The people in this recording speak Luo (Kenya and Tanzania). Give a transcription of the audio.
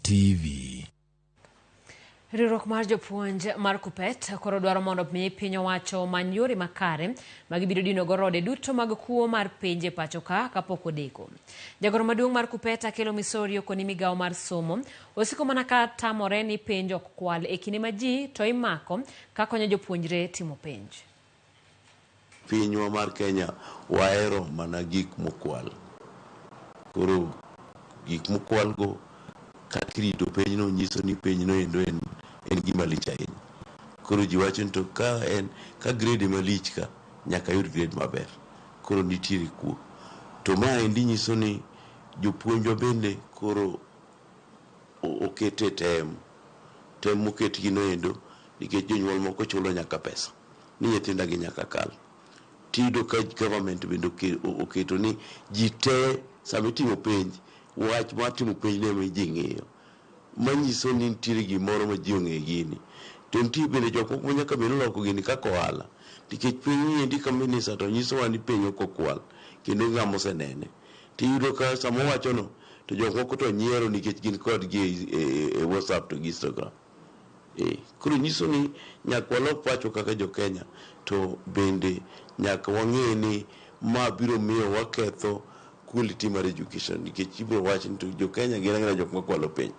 TV. Riwruok mar jopuonj mar KUPPET koro dwaro mondo mi piny owacho omany yore makare ma gibiro dino go rode duto mag kuo mar penj e pacho ka kapok odeko. Jagoro maduong' mar KUPPET Akelo Misori okoni migawo mar somo osiko mana ka tamore ni penj ok kwal e kinde ma ji to imako ka konyo jopuonjre timo penj. Pinywa mar Kenya wahero mana gik mokwal. Koro gik mokwal go kaka irito penjno nyiso ni penjno endo en gima lich ahinya. Koro ji wacho ni to ka en ka grade ema lich ka nyaka ayud grade maber. Koro nitiere kuo. To maendi nyiso ni jopuonjwa bende koro oket e tem. Tem moketgi no endo nikech jonyuol moko chulo nyaka pesa ni nyithinda gi nyaka kal. Tiyudo ka government bende oketo ni ji te sama itimo penj, wach mar timo penj no ema ji ng'iyo. Manyiso ni nitiere gimoro ma ji ong'e gini. To nitie bende jok moko ma nyaka bed ni oloko gini kaka ohala. Nikech piny ni endi ka minister to nyisowa ni piny ok okwal kendo ng'ama osenene. Tiyudo ka sama owacho no to jok moko to nyiero nikech gin kodgi e WhatsApp to gi Instagram. Koro nyiso ni nyaka walok pachwa kaka jo Kenya to bende nyaka wang'e ni ma biro miyo waketho quality mar education nikech ibiro wach ni to jo Kenya gin agina jok makwalo penj.